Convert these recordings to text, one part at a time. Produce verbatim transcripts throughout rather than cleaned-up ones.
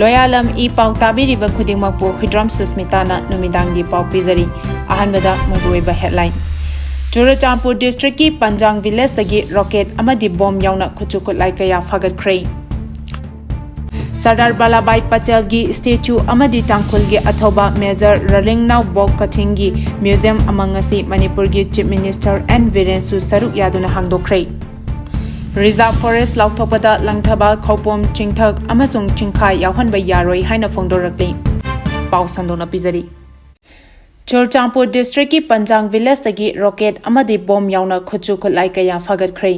ꯂꯣꯌꯥꯂꯝ E ꯄꯥꯎ ꯇꯥꯕꯤꯔꯤꯕ ꯈꯨꯗꯤꯡꯃꯛꯄꯨ ꯍꯨꯏꯗ꯭ꯔꯣꯝ ꯁꯨꯁꯃꯤꯇꯥꯅ ꯅꯨꯃꯤꯗꯥꯡꯒꯤ ꯄꯥꯎ ꯄꯤꯖꯔꯤ꯫ ꯑꯍꯥꯟꯕꯗ ꯃꯔꯨꯑꯣꯏꯕ headline꯫ ꯆꯨꯔꯆꯥꯟꯄꯨꯔ districtꯀꯤ ꯄꯟꯖꯥꯡ villageꯇꯒꯤ rocket ꯑꯃꯗꯤ bomb ꯌꯥꯎꯅ ꯈꯨꯠꯁꯨ ꯈꯨꯠꯂꯥꯏ ꯀꯌꯥ ꯐꯥꯒꯠꯈ꯭ꯔꯦ꯫ ꯁꯔꯗꯥꯔ ꯕꯜꯂꯥꯚꯥꯏ ꯄꯇꯦꯜꯒꯤ statue ꯑꯃꯗꯤ ꯇꯥꯡꯈꯨꯜꯒꯤ ꯑꯊꯧꯕ Major ꯔꯥꯂꯤꯡꯅꯥꯎ ꯕꯣꯛ ꯀꯊꯤꯡꯒꯤ museum ꯑꯃ ꯉꯁꯤ ꯃꯅꯤꯄꯨꯔꯒꯤ Chief Minister N ꯕꯤꯔꯦꯟꯁꯨ ꯁꯔꯨꯛ ꯌꯥꯗꯨꯅ ꯍꯥꯡꯗꯣꯛꯈ꯭ꯔꯦ꯫ Reserve forest ꯂꯥꯎꯊꯣꯛꯄꯗ ꯂꯪꯊꯕꯥꯜ, ꯈꯧꯄꯨꯝ, ꯆꯤꯡꯊꯛ ꯑꯃꯁꯨꯡ ꯆꯤꯡꯈꯥ ꯌꯥꯎꯍꯟꯕ ꯌꯥꯔꯣꯏ ꯍꯥꯏꯅ ꯐꯣꯡꯗꯣꯔꯛꯂꯤ꯫ ꯄꯥꯎ ꯁꯟꯗꯣꯛꯅ ꯄꯤꯖꯔꯤ꯫ ꯆꯨꯔꯆꯥꯟꯄꯨꯔ districtꯀꯤ ꯄꯟꯖꯥꯡ villageꯇꯒꯤ rocket ꯑꯃꯗꯤ bomb ꯌꯥꯎꯅ ꯈꯨꯠꯁꯨ ꯈꯨꯠꯂꯥꯏ ꯀꯌꯥ ꯐꯥꯒꯠꯈ꯭ꯔꯦ꯫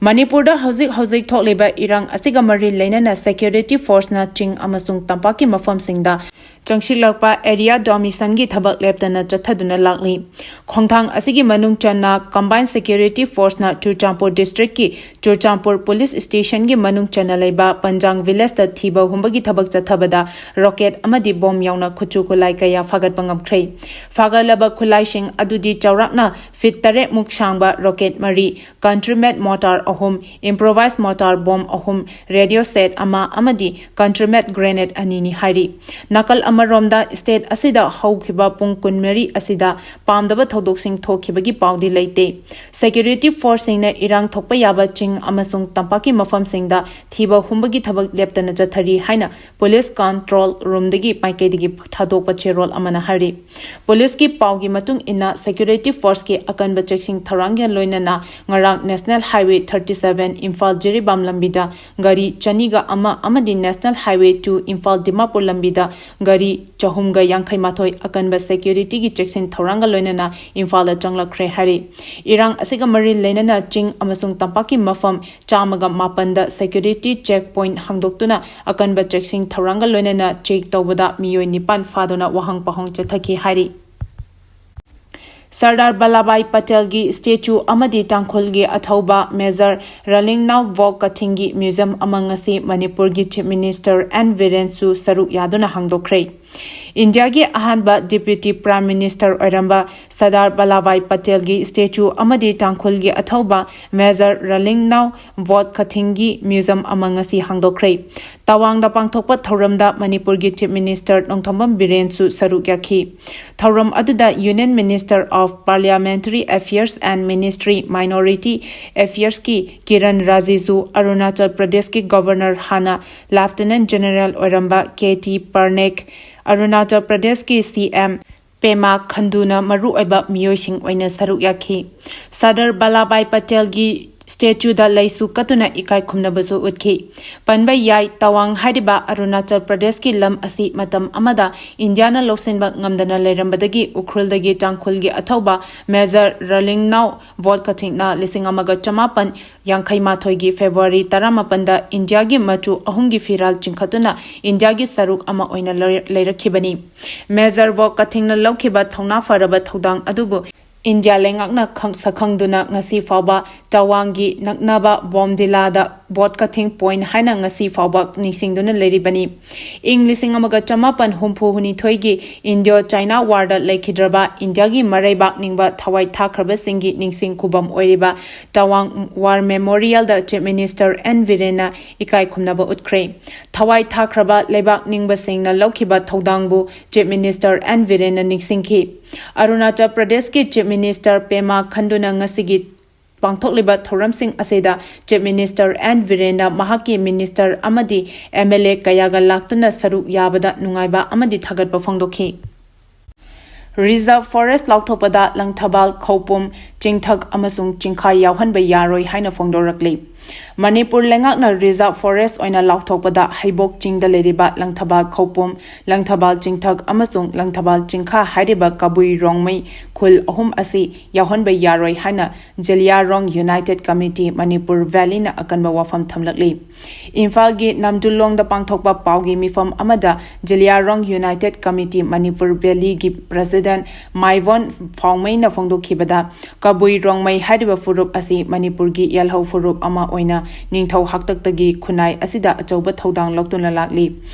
ꯃꯅꯤꯄꯨꯔꯗ ꯍꯧꯖꯤꯛ ꯍꯧꯖꯤꯛ ꯊꯣꯛꯂꯤꯕ ꯏꯔꯥꯡ ꯑꯁꯤꯒ ꯃꯔꯤ ꯂꯩꯅꯅ security forceꯅ ꯆꯤꯡ ꯑꯃꯁꯨꯡ ꯇꯝꯄꯥꯛꯀꯤ ꯃꯐꯝꯁꯤꯡꯗ ꯆꯪꯁꯤꯜꯂꯛꯄ area dominationꯒꯤ ꯊꯕꯛ ꯂꯦꯞꯇꯅ ꯆꯠꯊꯗꯨꯅ ꯂꯥꯛꯂꯤ꯫ ꯈꯣꯡꯊꯥꯡ ꯑꯁꯤꯒꯤ ꯃꯅꯨꯡ ꯆꯟꯅ Combined Security Forceꯅ Churachandpur districtꯀꯤ Churachandpur police stationꯒꯤ ꯃꯅꯨꯡ ꯆꯟꯅ ꯂꯩꯕ ꯄꯟꯖꯥꯡ villageꯇ ꯊꯤꯕ ꯍꯨꯝꯕꯒꯤ ꯊꯕꯛ ꯆꯠꯊꯕꯗ rocket ꯑꯃꯗꯤ bomb ꯌꯥꯎꯅ ꯈꯨꯠꯁꯨ ꯈꯨꯠꯂꯥꯏ ꯀꯌꯥ ꯐꯥꯒꯠꯄ ꯉꯝꯈ꯭ꯔꯦ꯫ ꯐꯥꯒꯠꯂꯕ ꯈꯨꯠꯂꯥꯏꯁꯤꯡ ꯑꯗꯨꯗꯤ ꯆꯥꯎꯔꯥꯛꯅ feet ꯇꯔꯦꯠ ꯃꯨꯛ ꯁꯥꯡꯕ rocket ꯃꯔꯤ, country-made mortar ꯑꯍꯨꯝ, improvised mortar bomb ꯑꯍꯨꯝ, radio set ꯑꯃ ꯑꯃꯗꯤ country-made grenade ꯑꯅꯤꯅꯤ ꯍꯥꯏꯔꯤ꯫ ꯅꯥꯀꯜ ꯑꯃꯔꯣꯝꯗ, state ꯑꯁꯤꯗ ꯍꯧꯈꯤꯕ ꯄꯨꯡ ꯀꯨꯟꯃꯔꯤ ꯑꯁꯤꯗ ꯄꯥꯝꯗꯕ ꯊꯧꯗꯣꯛꯁꯤꯡ ꯊꯣꯛꯈꯤꯕꯒꯤ ꯄꯥꯎꯗꯤ ꯂꯩꯇꯦ꯫ Security forceꯁꯤꯡꯅ ꯏꯔꯥꯡ ꯊꯣꯛꯄ ꯌꯥꯕ ꯆꯤꯡ ꯑꯃꯁꯨꯡ ꯇꯝꯄꯥꯛꯀꯤ ꯃꯐꯝꯁꯤꯡꯗ ꯊꯤꯕ ꯍꯨꯝꯕꯒꯤ ꯊꯕꯛ ꯂꯦꯞꯇꯅ ꯆꯠꯊꯔꯤ ꯍꯥꯏꯅ police control roomꯗꯒꯤ ꯃꯥꯏꯀꯩꯗꯒꯤ ꯊꯥꯗꯣꯛꯄ ꯆꯦꯔꯣꯜ ꯑꯃꯅ ꯍꯥꯏꯔꯤ꯫ Policeꯀꯤ ꯄꯥꯎꯒꯤ ꯃꯇꯨꯡ ꯏꯟꯅ, security forceꯀꯤ ꯑꯀꯟꯕ ꯆꯦꯛꯁꯤꯟ ꯊꯧꯔꯥꯡꯒ ꯂꯣꯏꯅꯅ ꯉꯔꯥꯡ National Highway thirty seven Imphal Jiribam ꯂꯝꯕꯤꯗ ꯒꯥꯔꯤ ꯆꯅꯤꯒ ꯑꯃ ꯑꯃꯗꯤ National Highway two Imphal Dimapur ꯂꯝꯕꯤꯗ ꯒꯥꯔꯤ ꯆꯍꯨꯝꯒ ꯌꯥꯡꯈꯩ ꯃꯥꯊꯣꯏ ꯑꯀꯟꯕ securityꯒꯤ ꯆꯦꯛꯁꯤꯟ ꯊꯧꯔꯥꯡꯒ ꯂꯣꯏꯅꯅ ꯏꯝꯐꯥꯜꯗ ꯆꯪꯂꯛꯈ꯭ꯔꯦ ꯍꯥꯏꯔꯤ꯫ ꯏꯔꯥꯡ ꯑꯁꯤꯒ ꯃꯔꯤ ꯂꯩꯅꯅ ꯆꯤꯡ ꯑꯃꯁꯨꯡ ꯇꯝꯄꯥꯛꯀꯤ ꯃꯐꯝ ꯆꯥꯝꯃꯒ ꯃꯥꯄꯟꯗ security check point ꯍꯥꯡꯗꯣꯛꯇꯨꯅ ꯑꯀꯟꯕ ꯆꯦꯛꯁꯤꯟ ꯊꯧꯔꯥꯡꯒ ꯂꯣꯏꯅꯅ check ꯇꯧꯕꯗ ꯃꯤꯑꯣꯏ ꯅꯤꯄꯥꯟ ꯐꯥꯗꯨꯅ ꯋꯥꯍꯪ ꯄꯥꯎꯍꯪ ꯆꯠꯊꯈꯤ ꯍꯥꯏꯔꯤ꯫ ꯁꯔꯗꯥꯔ ꯕꯜꯂꯥꯚꯥꯏ ꯄꯇꯦꯜꯒꯤ statue ꯑꯃꯗꯤ ꯇꯥꯡꯈꯨꯜꯒꯤ ꯑꯊꯧꯕ Major ꯔꯥꯂꯤꯡꯅꯥꯎ ꯕꯣꯛ ꯀꯊꯤꯡꯒꯤ museum ꯑꯃ ꯉꯁꯤ ꯃꯅꯤꯄꯨꯔꯒꯤ Chief Minister N ꯕꯤꯔꯦꯟꯁꯨ ꯁꯔꯨꯛ ꯌꯥꯗꯨꯅ ꯍꯥꯡꯗꯣꯛꯈ꯭ꯔꯦ꯫ ꯏꯟꯗꯤꯌꯥꯒꯤ ꯑꯍꯥꯟꯕ ꯗꯤꯄ꯭ꯌꯨꯇꯤ ꯄ꯭ꯔꯥꯏꯝ ꯃꯤꯅꯤꯁꯇꯔ ꯑꯣꯏꯔꯝꯕ ꯁꯔꯗꯥꯔ ꯕꯂꯥꯚꯥꯏ ꯄꯇꯦꯜꯒꯤ ꯁ꯭ꯇꯦꯆꯨ ꯑꯃꯗꯤ ꯇꯥꯡꯈꯨꯜꯒꯤ ꯑꯊꯧꯕ ꯃꯦꯖꯔ ꯔꯂꯤꯡꯅꯥꯎ ꯕꯣꯠ ꯀꯊꯤꯡꯒꯤ ꯃ꯭ꯌꯨꯖꯝ ꯑꯃ ꯉꯁꯤ ꯍꯥꯡꯗꯣꯛꯈ꯭ꯔꯦ꯫ ꯇꯋꯥꯡꯗ ꯄꯥꯡꯊꯣꯛꯄ ꯊꯧꯔꯝꯗ ꯃꯅꯤꯄꯨꯔꯒꯤ ꯆꯤꯐ ꯃꯤꯅꯤꯁꯇꯔ ꯅꯣꯡꯊꯣꯝꯕꯝ ꯕꯤꯔꯦꯟꯁꯨ ꯁꯔꯨꯛ ꯌꯥꯈꯤ꯫ ꯊꯧꯔꯝ ꯑꯗꯨꯗ Union Minister of Parliamentary Affairs and Ministry Minority Affairsꯀꯤ Kiran ꯔꯥꯖꯤꯖꯨ, Arunachal ꯄ꯭ꯔꯗꯦꯁꯀꯤ ꯒꯣꯚꯔꯅꯔ ꯍꯥꯟꯅ ꯂꯦꯐꯇꯤꯅꯦꯟꯠ ꯖꯦꯅꯔꯦꯜ ꯑꯣꯏꯔꯝꯕ ꯀꯦ ꯇꯤ ꯄꯔꯅꯦꯛ, ꯑꯔꯨꯅꯥꯆꯜ ꯄ꯭ꯔꯗꯦꯁꯀꯤ ꯁꯤ ꯑꯦꯝ ꯄꯦꯃꯥ ꯈꯟꯗꯨꯅ ꯃꯔꯨꯑꯣꯏꯕ ꯃꯤꯑꯣꯏꯁꯤꯡ ꯑꯣꯏꯅ ꯁꯔꯨꯛ ꯌꯥꯈꯤ꯫ ꯁꯔꯗꯥꯔ ꯕꯂꯥꯚꯥꯏ ꯄꯇꯦꯜꯒꯤ ꯁ꯭ꯇꯦꯆꯨꯗ ꯂꯩꯁꯨ ꯀꯠꯇꯨꯅ ꯏꯀꯥꯏ ꯈꯨꯝꯅꯕꯁꯨ ꯎꯠꯈꯤ꯫ ꯄꯟꯕ ꯌꯥꯏ, ꯇꯋꯥꯡ ꯍꯥꯏꯔꯤꯕ ꯑꯔꯨꯅꯥꯆꯜ ꯄ꯭ꯔꯗꯦꯁꯀꯤ ꯂꯝ ꯑꯁꯤ ꯃꯇꯝ ꯑꯃꯗ ꯏꯟꯗꯤꯌꯥꯅ ꯂꯧꯁꯤꯟꯕ ꯉꯝꯗꯅ ꯂꯩꯔꯝꯕꯗꯒꯤ ꯎꯈ꯭ꯔꯨꯜꯗꯒꯤ ꯇꯥꯡꯈꯨꯜꯒꯤ ꯑꯊꯧꯕ ꯃꯦꯖꯔ ꯔꯂꯤꯡꯅꯥꯎ ꯕꯣꯠ ꯀꯊꯤꯡꯅ ꯂꯤꯁꯤꯡ ꯑꯃꯒ ꯆꯃꯥꯄꯟ ꯌꯥꯡꯈꯩ ꯃꯥꯊꯣꯏꯒꯤ ꯐꯦꯕ꯭ꯔꯨꯋꯥꯔꯤ ꯇꯔꯥꯃꯥꯄꯟꯗ ꯏꯟꯗꯤꯌꯥꯒꯤ ꯃꯆꯨ ꯑꯍꯨꯝꯒꯤ ꯐꯤꯔꯥꯜ ꯆꯤꯡꯈꯠꯇꯨꯅ ꯏꯟꯗꯤꯌꯥꯒꯤ ꯁꯔꯨꯛ ꯑꯃ ꯑꯣꯏꯅ ꯂꯩ-, ꯂꯩꯔꯛꯈꯤꯕꯅꯤ꯫ ꯃꯦꯖꯔ ꯕꯣꯠ ꯀꯊꯤꯡꯅ ꯂꯧꯈꯤꯕ ꯊꯧꯅꯥ ꯐꯔꯕ ꯊꯧꯗꯥꯡ ꯑꯗꯨꯕꯨ ꯏꯟꯗꯤꯌꯥ ꯂꯩꯉꯥꯛꯅ ꯈꯪ-, ꯁꯛꯈꯪꯗꯨꯅ ꯉꯁꯤ ꯐꯥꯎꯕ ꯇꯋꯥꯡꯒꯤ ꯅꯛꯅꯕ ꯕꯣꯝꯗꯤꯂꯥꯗ ꯕꯣꯠ ꯀꯊꯤꯡ ꯄꯣꯏꯟꯠ ꯍꯥꯏꯅ ꯉꯁꯤ ꯐꯥꯎꯕ ꯅꯤꯡꯁꯤꯡꯗꯨꯅ ꯂꯩꯔꯤꯕꯅꯤ꯫ ꯏꯪ ꯂꯤꯁꯤꯡ ꯑꯃꯒ ꯆꯃꯥꯄꯟ ꯍꯨꯝꯐꯨ ꯍꯨꯝꯅꯤꯊꯣꯏꯒꯤ ꯏꯟꯗꯤꯌꯣ ꯆꯥꯏꯅꯥ ꯋꯥꯔꯗ ꯂꯩꯈꯤꯗ꯭ꯔꯕ ꯏꯟꯗꯤꯌꯥꯒꯤ ꯃꯔꯩꯕꯥꯛ ꯅꯤꯡꯕ ꯊꯋꯥꯏ ꯊꯥꯈ꯭ꯔꯕꯁꯤꯡꯒꯤ ꯅꯤꯡꯁꯤꯡ ꯈꯨꯕꯝ ꯑꯣꯏꯔꯤꯕ ꯇꯋꯥꯡ ꯋꯥꯔ ꯃꯦꯃꯣꯔꯤꯌꯦꯜꯗ ꯆꯤꯐ ꯃꯤꯅꯤꯁꯇꯔ ꯑꯦꯟ ꯕꯤꯔꯦꯟꯅ ꯏꯀꯥꯏ ꯈꯨꯝꯅꯕ ꯎꯠꯈ꯭ꯔꯦ꯫ ꯊꯋꯥꯏ ꯊꯥꯈ꯭ꯔꯕ ꯂꯩꯕꯥꯛ ꯅꯤꯡꯕꯁꯤꯡꯅ ꯂꯧꯈꯤꯕ ꯊꯧꯗꯥꯡꯕꯨ ꯆꯤꯐ ꯃꯤꯅꯤꯁꯇꯔ ꯑꯦꯟ ꯕꯤꯔꯦꯟꯅ ꯅꯤꯡꯁꯤꯡꯈꯤ꯫ ꯑꯔꯨꯅꯥꯆꯜ ꯄ꯭ꯔꯗꯦꯁꯀꯤ ꯆꯤꯐ ꯃꯤꯅꯤꯁꯇꯔ ꯄꯦꯃꯥ ꯈꯟꯗꯨꯅ ꯉꯁꯤꯒꯤ ꯄꯥꯡꯊꯣꯛꯂꯤꯕ ꯊꯧꯔꯝꯁꯤꯡ ꯑꯁꯤꯗ ꯆꯤꯐ ꯃꯤꯅꯤꯁꯇꯔ ꯑꯦꯟ ꯕꯤꯔꯦꯟꯅ ꯃꯍꯥꯛꯀꯤ ꯃꯤꯅꯤꯁꯇꯔ ꯑꯃꯗꯤ ꯑꯦꯝ ꯑꯦꯜ ꯑꯦ ꯀꯌꯥꯒ ꯂꯥꯛꯇꯨꯅ ꯁꯔꯨꯛ ꯌꯥꯕꯗ ꯅꯨꯡꯉꯥꯏꯕ ꯑꯃꯗꯤ ꯊꯥꯒꯠꯄ ꯐꯣꯡꯗꯣꯛꯈꯤ꯫ ꯔꯤꯖꯔꯚ ꯐꯣꯔꯦꯁ ꯂꯥꯎꯊꯣꯛꯄꯗ ꯂꯪꯊꯕꯥꯜ, ꯈꯧꯄꯨꯝ, ꯆꯤꯡꯊꯛ ꯑꯃꯁꯨꯡ ꯆꯤꯡꯈꯥ ꯌꯥꯎꯍꯟꯕ ꯌꯥꯔꯣꯏ ꯍꯥꯏꯅ ꯐꯣꯡꯗꯣꯔꯛꯂꯤ꯫ ꯃꯅꯤꯄꯨꯔ ꯂꯩꯉꯥꯛꯅ ꯔꯤꯖꯔꯚ ꯐꯣꯔꯦꯁ ꯑꯣꯏꯅ ꯂꯥꯎꯊꯣꯛꯄꯗ ꯍꯩꯕꯣꯛ ꯆꯤꯡꯗ ꯂꯩꯔꯤꯕ ꯂꯪꯊꯕꯥꯜ, ꯈꯧꯄꯨꯝ, ꯂꯪꯊꯕꯥꯜ ꯆꯤꯡꯊꯛ ꯑꯃꯁꯨꯡ ꯂꯪꯊꯕꯥꯜ ꯆꯤꯡꯈꯥ ꯍꯥꯏꯔꯤꯕ ꯀꯕꯨꯏ ꯔꯣꯡꯃꯩ ꯈꯨꯜ ꯑꯍꯨꯝ ꯑꯁꯤ ꯌꯥꯎꯍꯟꯕ ꯌꯥꯔꯣꯏ ꯍꯥꯏꯅ ꯖꯤꯂꯤꯌꯥꯔꯣꯡ ꯌꯨꯅꯥꯏꯇꯦꯗ ꯀꯃꯤꯇꯤ ꯃꯅꯤꯄꯨꯔ ꯚꯦꯂꯤꯅ ꯑꯀꯟꯕ ꯋꯥꯐꯝ ꯊꯝꯂꯛꯂꯤ꯫ ꯏꯝꯐꯥꯜꯒꯤ ꯅꯝꯗꯨꯂꯣꯡꯗ ꯄꯥꯡꯊꯣꯛꯄ ꯄꯥꯎꯒꯤ ꯃꯤꯐꯝ ꯑꯃꯗ ꯖꯤꯂꯤꯌꯥꯔꯣꯡ ꯌꯨꯅꯥꯏꯇꯦꯗ ꯀꯃꯤꯇꯤ ꯃꯅꯤꯄꯨꯔ ꯚꯦꯂꯤꯒꯤ ꯄ꯭ꯔꯁꯤꯗꯦꯟꯠ ꯃꯥꯏꯕꯣꯟ ꯐꯥꯎꯃꯩꯅ ꯐꯣꯡꯗꯣꯛꯈꯤꯕꯗ, ꯀꯕꯨꯏ ꯔꯣꯡꯃꯩ ꯍꯥꯏꯔꯤꯕ ꯐꯨꯔꯨꯞ ꯑꯁꯤ ꯃꯅꯤꯄꯨꯔꯒꯤ ꯌꯦꯜꯍꯧ ꯐꯨꯔꯨꯞ ꯑꯃ ꯑꯣꯏꯅ ꯅꯤꯡꯊꯧ ꯍꯥꯛꯇꯛꯇꯒꯤ ꯈꯨꯟꯅꯥꯏ ꯑꯁꯤꯗ ꯑꯆꯧꯕ ꯊꯧꯗꯥꯡ ꯂꯧꯗꯨꯅ ꯂꯥꯛꯂꯤ꯫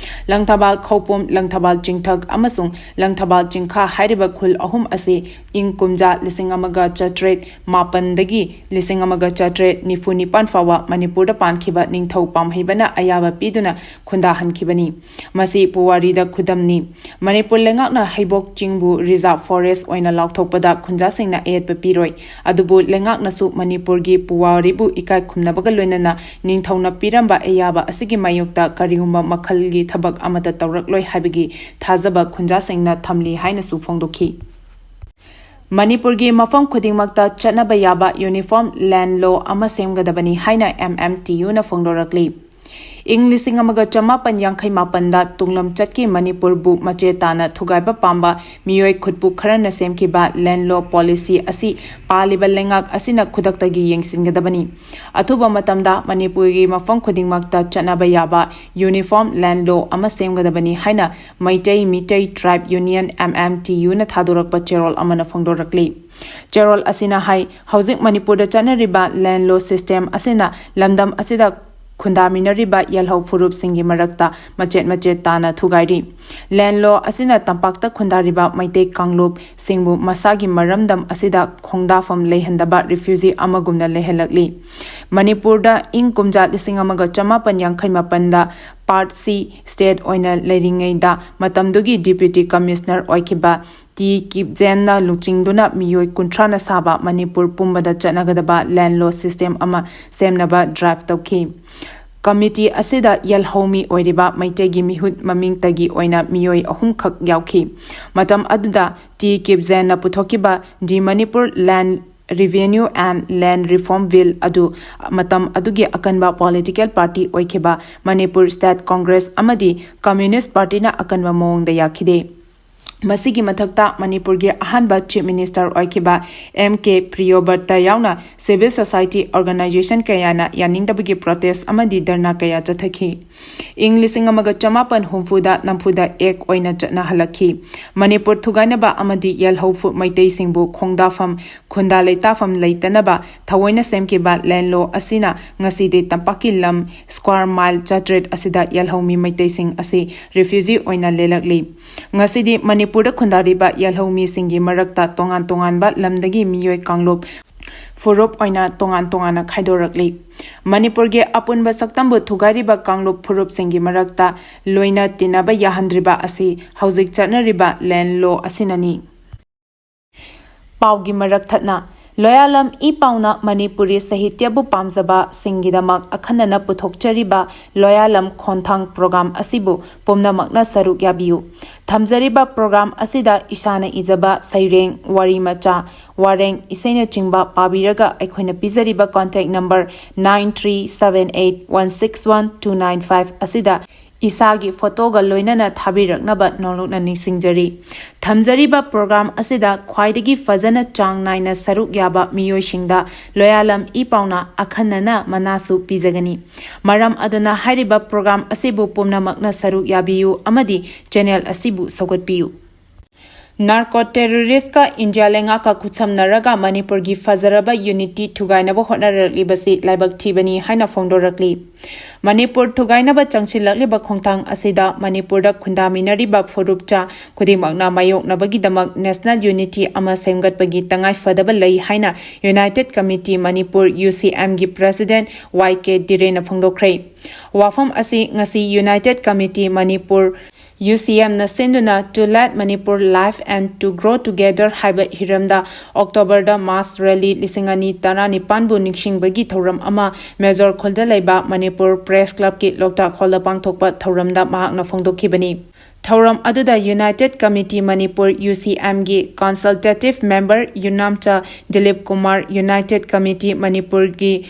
ꯂꯪꯊꯕꯥꯜ ꯈꯧꯄꯨꯝ, ꯂꯪꯊꯕꯥꯜ ꯆꯤꯡꯊꯛ ꯑꯃꯁꯨꯡ ꯂꯪꯊꯕꯥꯜ ꯆꯤꯡꯈꯥ ꯍꯥꯏꯔꯤꯕ ꯈꯨꯜ ꯑꯍꯨꯝ ꯑꯁꯤ ꯏꯪ ꯀꯨꯝꯖꯥ ꯂꯤꯁꯤꯡ ꯑꯃꯒ ꯆꯥꯇ꯭ꯔꯦꯠ ꯃꯥꯄꯟꯗꯒꯤ ꯂꯤꯁꯤꯡ ꯑꯃꯒ ꯆꯥꯇ꯭ꯔꯦꯠ ꯅꯤꯐꯨ ꯅꯤꯄꯥꯟ ꯐꯥꯎꯕ ꯃꯅꯤꯄꯨꯔꯗ ꯄꯥꯟꯈꯤꯕ ꯅꯤꯡꯊꯧ ꯄꯥꯝꯍꯩꯕꯅ ꯑꯌꯥꯕ ꯄꯤꯗꯨꯅ ꯈꯨꯟꯗꯥꯍꯟꯈꯤꯕꯅꯤ꯫ ꯃꯁꯤ ꯄꯨꯋꯥꯔꯤꯗ ꯈꯨꯗꯝꯅꯤ꯫ ꯃꯅꯤꯄꯨꯔ ꯂꯩꯉꯥꯛꯅ ꯍꯩꯕꯣꯛ ꯆꯤꯡꯕꯨ reserve forest ꯑꯣꯏꯅ ꯂꯥꯎꯊꯣꯛꯄꯗ ꯈꯨꯟꯖꯥꯁꯤꯡꯅ ꯑꯌꯦꯠꯄ ꯄꯤꯔꯣꯏ꯫ ꯑꯗꯨꯕꯨ ꯂꯩꯉꯥꯛꯅꯁꯨ ꯃꯅꯤꯄꯨꯔꯒꯤ ꯄꯨꯋꯥꯔꯤꯕꯨ ꯏꯀꯥꯏ ꯈꯨꯝꯅꯕꯒ ꯂꯣꯏꯅꯅ ꯅꯤꯡꯊꯧꯅ ꯄꯤꯔꯝꯕ ꯑꯌꯥꯕ ꯑꯁꯤꯒꯤ ꯃꯥꯌꯣꯛꯇ ꯀꯔꯤꯒꯨꯝꯕ ꯃꯈꯜꯒꯤ ꯊꯕꯛ ꯑꯃꯠꯇ ꯇꯧꯔꯛꯂꯣꯏ ꯍꯥꯏꯕꯒꯤ ꯊꯥꯖꯕ ꯈꯨꯟꯖꯥꯁꯤꯡꯅ ꯊꯝꯂꯤ ꯍꯥꯏꯅꯁꯨ ꯐꯣꯡꯗꯣꯛꯈꯤ꯫ ꯃꯅꯤꯄꯨꯔꯒꯤ ꯃꯐꯝ ꯈꯨꯗꯤꯡꯃꯛꯇ ꯆꯠꯅꯕ ꯌꯥꯕ uniform land law ꯑꯃ ꯁꯦꯝꯒꯗꯕꯅꯤ ꯍꯥꯏꯅ M M T Uꯅ ꯐꯣꯡꯗꯣꯔꯛꯂꯤ꯫ ꯏꯪ ꯂꯤꯁꯤꯡ ꯑꯃꯒ ꯆꯃꯥꯄꯟ ꯌꯥꯡꯈꯩ ꯃꯥꯄꯟꯗ ꯇꯨꯡꯂꯝꯆꯠꯀꯤ ꯃꯅꯤꯄꯨꯔꯕꯨ ꯃꯆꯦ ꯇꯥꯅ ꯊꯨꯒꯥꯏꯕ ꯄꯥꯝꯕ ꯃꯤꯑꯣꯏ ꯈꯨꯠꯄꯨ ꯈꯔꯅ ꯁꯦꯝꯈꯤꯕ land law policy ꯑꯁꯤ ꯄꯥꯜꯂꯤꯕ ꯂꯩꯉꯥꯛ ꯑꯁꯤꯅ ꯈꯨꯗꯛꯇꯒꯤ ꯌꯦꯡꯁꯤꯟꯒꯗꯕꯅꯤ꯫ ꯑꯊꯨꯕ ꯃꯇꯝꯗ ꯃꯅꯤꯄꯨꯔꯒꯤ ꯃꯐꯝ ꯈꯨꯗꯤꯡꯃꯛꯇ ꯆꯠꯅꯕ ꯌꯥꯕ uniform land law ꯑꯃ ꯁꯦꯝꯒꯗꯕꯅꯤ ꯍꯥꯏꯅ Meitei Meitei Tribe Union, M M T Uꯅ ꯊꯥꯗꯣꯔꯛꯄ ꯆꯦꯔꯣꯜ ꯑꯃꯅ ꯐꯣꯡꯗꯣꯔꯛꯂꯤ꯫ ꯆꯦꯔꯣꯜ ꯑꯁꯤꯅ ꯍꯥꯏ, ꯍꯧꯖꯤꯛ ꯃꯅꯤꯄꯨꯔꯗ ꯆꯠꯅꯔꯤꯕ land law system ꯑꯁꯤꯅ ꯂꯝꯗꯝ ꯑꯁꯤꯗ ꯈꯨꯟꯗꯥꯃꯤꯟꯅꯔꯤꯕ ꯌꯦꯜꯍꯧ ꯐꯨꯔꯨꯞꯁꯤꯡꯒꯤ ꯃꯔꯛꯇ ꯃꯆꯦꯠ ꯃꯆꯦꯠ ꯇꯥꯅ ꯊꯨꯒꯥꯏꯔꯤ꯫ Land law ꯑꯁꯤꯅ ꯇꯝꯄꯥꯛꯇ ꯈꯨꯟꯗꯥꯔꯤꯕ ꯃꯩꯇꯩ ꯀꯥꯡꯂꯨꯞꯁꯤꯡꯕꯨ ꯃꯁꯥꯒꯤ ꯃꯔꯝꯗꯝ ꯑꯁꯤꯗ ꯈꯣꯡꯗꯥꯐꯝ ꯂꯩꯍꯟꯗꯕ refugee ꯑꯃꯒꯨꯝꯅ ꯂꯩꯍꯜꯂꯛꯂꯤ꯫ ꯃꯅꯤꯄꯨꯔꯗ ꯏꯪ ꯀꯨꯝꯖꯥ ꯂꯤꯁꯤꯡ ꯑꯃꯒ ꯆꯃꯥꯄꯟ ꯌꯥꯡꯈꯩ ꯃꯥꯄꯟꯗ Part C state ꯑꯣꯏꯅ ꯂꯩꯔꯤꯉꯩꯗ ꯃꯇꯝꯗꯨꯒꯤ Deputy Commissioner ꯑꯣꯏꯈꯤꯕ ꯇꯤ ꯀꯤꯞꯖꯦꯟꯅ ꯂꯨꯆꯤꯡꯗꯨꯅ ꯃꯤꯑꯣꯏ ꯀꯨꯟꯊ꯭ꯔꯥꯅ ꯁꯥꯕ ꯃꯅꯤꯄꯨꯔ ꯄꯨꯝꯕꯗ ꯆꯠꯅꯒꯗꯕ land law system ꯑꯃ ꯁꯦꯝꯅꯕ drive ꯇꯧꯈꯤ꯫ Committee ꯑꯁꯤꯗ ꯌꯦꯜꯍꯧꯃꯤ ꯑꯣꯏꯔꯤꯕ ꯃꯩꯇꯩꯒꯤ ꯃꯤꯍꯨꯠ ꯃꯃꯤꯡꯇꯒꯤ ꯑꯣꯏꯅ ꯃꯤꯑꯣꯏ ꯑꯍꯨꯝꯈꯛ ꯌꯥꯎꯈꯤ꯫ ꯃꯇꯝ ꯑꯗꯨꯗ T ꯀꯤꯞꯖꯦꯟꯅ ꯄꯨꯊꯣꯛꯈꯤꯕ The Manipur Land Revenue and Land Reform Bill ꯑꯗꯨ ꯃꯇꯝ ꯑꯗꯨꯒꯤ ꯑꯀꯟꯕ political party ꯑꯣꯏꯈꯤꯕ Manipur State Congress ꯑꯃꯗꯤ Communist Partyꯅ ꯑꯀꯟꯕ ꯃꯑꯣꯡꯗ ꯌꯥꯈꯤꯗꯦ꯫ ꯃꯁꯤꯒꯤ ꯃꯊꯛꯇ ꯃꯅꯤꯄꯨꯔꯒꯤ ꯑꯍꯥꯟꯕ Chief Minister ꯑꯣꯏꯈꯤꯕ M K Priyobrata ꯌꯥꯎꯅ civil society organization ꯀꯌꯥꯅ ꯌꯥꯅꯤꯡꯗꯕꯒꯤ protest ꯑꯃꯗꯤ ꯙꯔꯅꯥ ꯀꯌꯥ ꯆꯠꯊꯈꯤ꯫ ꯏꯪ ꯂꯤꯁꯤꯡ ꯑꯃꯒ ꯆꯃꯥꯄꯟ ꯍꯨꯝꯐꯨꯗ ꯅꯝꯐꯨꯗ act ꯑꯣꯏꯅ ꯆꯠꯅꯍꯜꯂꯛꯈꯤ꯫ ꯃꯅꯤꯄꯨꯔ ꯊꯨꯒꯥꯏꯅꯕ ꯑꯃꯗꯤ ꯌꯦꯜꯍꯧ ꯐꯨꯔꯨꯞ ꯃꯩꯇꯩꯁꯤꯡꯕꯨ ꯈꯣꯡꯗꯥꯐꯝ, ꯈꯨꯟꯗꯥ ꯂꯩꯇꯥꯐꯝ ꯂꯩꯇꯅꯕ ꯊꯑꯣꯏꯅ ꯁꯦꯝꯈꯤꯕ land law ꯑꯁꯤꯅ ꯉꯁꯤꯗꯤ ꯇꯝꯄꯥꯛꯀꯤ ꯂꯝ square mile ꯆꯥꯇ꯭ꯔꯦꯠ ꯑꯁꯤꯗ ꯌꯦꯜꯍꯧꯃꯤ ꯃꯩꯇꯩꯁꯤꯡ ꯑꯁꯤ refugee ꯑꯣꯏꯅ ꯂꯦꯜꯂꯛꯂꯤ꯫ ꯉꯁꯤꯗꯤ ꯃꯅꯤꯄꯨꯔꯗ ꯈꯨꯟꯗꯥꯔꯤꯕ ꯌꯦꯜꯍꯧꯃꯤꯁꯤꯡꯒꯤ ꯃꯔꯛꯇ ꯇꯣꯉꯥꯟ ꯇꯣꯉꯥꯟꯕ ꯂꯝꯗꯒꯤ ꯃꯤꯑꯣꯏ ꯀꯥꯡꯂꯨꯞ ꯐꯨꯔꯨꯞ ꯑꯣꯏꯅ ꯇꯣꯉꯥꯟ ꯇꯣꯉꯥꯟꯅ ꯈꯥꯏꯗꯣꯔꯛꯂꯤ꯫ ꯃꯅꯤꯄꯨꯔꯒꯤ ꯑꯄꯨꯟꯕ ꯁꯛꯇꯝꯕꯨ ꯊꯨꯒꯥꯏꯔꯤꯕ ꯀꯥꯡꯂꯨꯞ ꯐꯨꯔꯨꯞꯁꯤꯡꯒꯤ ꯃꯔꯛꯇ ꯂꯣꯏꯅ ꯇꯤꯟꯅꯕ ꯌꯥꯍꯟꯗ꯭ꯔꯤꯕ ꯑꯁꯤ ꯍꯧꯖꯤꯛ ꯆꯠꯅꯔꯤꯕ land law ꯑꯁꯤꯅꯅꯤ꯫ ꯄꯥꯎꯒꯤ ꯃꯔꯛ ꯊꯠꯅ, ꯂꯣꯌꯥꯂꯝ ꯏ ꯄꯥꯎꯅ ꯃꯅꯤꯄꯨꯔꯤ ꯁꯥꯍꯤꯇ꯭ꯌꯕꯨ ꯄꯥꯝꯖꯕꯁꯤꯡꯒꯤꯗꯃꯛ ꯑꯈꯟꯅꯅ ꯄꯨꯊꯣꯛꯆꯔꯤꯕ ꯂꯣꯌꯥꯂꯝ ꯈꯣꯟꯊꯥꯡ program ꯑꯁꯤꯕꯨ ꯄꯨꯝꯅꯃꯛꯅ ꯁꯔꯨꯛ ꯌꯥꯕꯤꯌꯨ꯫ ꯊꯝꯖꯔꯤꯕ program ꯑꯁꯤꯗ ꯏꯁꯥꯅ ꯏꯖꯕ ꯁꯩꯔꯦꯡ, ꯋꯥꯔꯤ ꯃꯆꯥ, ꯋꯥꯔꯦꯡ, ꯏꯁꯩꯅꯆꯤꯡꯕ ꯄꯥꯕꯤꯔꯒ ꯑꯩꯈꯣꯏꯅ ꯄꯤꯖꯔꯤꯕ contact number nine three seven eight one six one two nine five ꯑꯁꯤꯗ ꯏꯁꯥꯒꯤ ꯐꯣꯇꯣꯒ ꯂꯣꯏꯅꯅ ꯊꯥꯕꯤꯔꯛꯅꯕ ꯅꯣꯂꯨꯛꯅ ꯅꯤꯡꯁꯤꯡꯖꯔꯤ꯫ ꯊꯝꯖꯔꯤꯕ program ꯑꯁꯤꯗ ꯈ꯭ꯋꯥꯏꯗꯒꯤ ꯐꯖꯅ ꯆꯥꯡ ꯅꯥꯏꯅ ꯁꯔꯨꯛ ꯌꯥꯕ ꯃꯤꯑꯣꯏꯁꯤꯡꯗ ꯂꯣꯌꯥꯂꯝ ꯏ ꯄꯥꯎꯅ ꯑꯈꯟꯅꯅ ꯃꯅꯥꯁꯨ ꯄꯤꯖꯒꯅꯤ꯫ ꯃꯔꯝ ꯑꯗꯨꯅ ꯍꯥꯏꯔꯤꯕ program ꯑꯁꯤꯕꯨ ꯄꯨꯝꯅꯃꯛꯅ ꯁꯔꯨꯛ ꯌꯥꯕꯤꯌꯨ ꯑꯃꯗꯤ channel ꯑꯁꯤꯕꯨ ꯁꯧꯒꯠꯄꯤꯌꯨ꯫ Narco terrorist ꯀ ꯏꯟꯗꯤꯌꯥ ꯂꯩꯉꯥꯛꯀ ꯈꯨꯠꯁꯝꯅꯔꯒ ꯃꯅꯤꯄꯨꯔꯒꯤ ꯐꯖꯔꯕ unity ꯊꯨꯒꯥꯏꯅꯕ ꯍꯣꯠꯅꯔꯛꯂꯤꯕꯁꯤ ꯂꯥꯏꯕꯛ ꯊꯤꯕꯅꯤ ꯍꯥꯏꯅ ꯐꯣꯡꯗꯣꯔꯛꯂꯤ꯫ ꯃꯅꯤꯄꯨꯔ ꯊꯨꯒꯥꯏꯅꯕ ꯆꯪꯁꯤꯜꯂꯛꯂꯤꯕ ꯈꯣꯡꯊꯥꯡ ꯑꯁꯤꯗ ꯃꯅꯤꯄꯨꯔꯗ ꯈꯨꯟꯗꯥꯃꯤꯟꯅꯔꯤꯕ ꯐꯨꯔꯨꯞꯆꯥ ꯈꯨꯗꯤꯡꯃꯛꯅ ꯃꯥꯌꯣꯛꯅꯕꯒꯤꯗꯃꯛ national unity ꯑꯃ ꯁꯦꯝꯒꯠꯄꯒꯤ ꯇꯉꯥꯏ ꯐꯗꯕ ꯂꯩ ꯍꯥꯏꯅ United Committee Manipur, U C M, ꯒꯤ President Y K ꯙꯤꯔꯦꯟꯅ ꯐꯣꯡꯗꯣꯛꯈ꯭ꯔꯦ꯫ ꯋꯥꯐꯝ ꯑꯁꯤ ꯉꯁꯤ United Committee Manipur, U C M ꯅ ꯁꯤꯟꯗꯨꯅ To Let Manipur Live and To Grow Together ꯍꯥꯏꯕ ꯍꯤꯔꯝꯗ October ꯗ mass rally ꯂꯤꯁꯤꯡ ꯑꯅꯤ ꯇꯔꯥꯅꯤꯄꯥꯟꯕꯨ ꯅꯤꯡꯁꯤꯡꯕꯒꯤ ꯊꯧꯔꯝ ꯑꯃ ꯃꯦꯖꯣꯔ ꯈꯨꯜꯗ ꯂꯩꯕ ꯃꯅꯤꯄꯨꯔ Press Club ꯀꯤ ꯂꯣꯛꯇꯥꯛ ꯍꯣꯜꯗ ꯄꯥꯡꯊꯣꯛꯄ ꯊꯧꯔꯝꯗ ꯃꯍꯥꯛꯅ ꯐꯣꯡꯗꯣꯛꯈꯤꯕꯅꯤ꯫ ꯊꯧꯔꯝ ꯑꯗꯨꯗ United Committee Manipur, U C M, ꯒꯤ consultative member ꯌꯨꯝꯅꯥꯝꯆꯥ Dilip Kumar, United Committee Manipur ꯒꯤ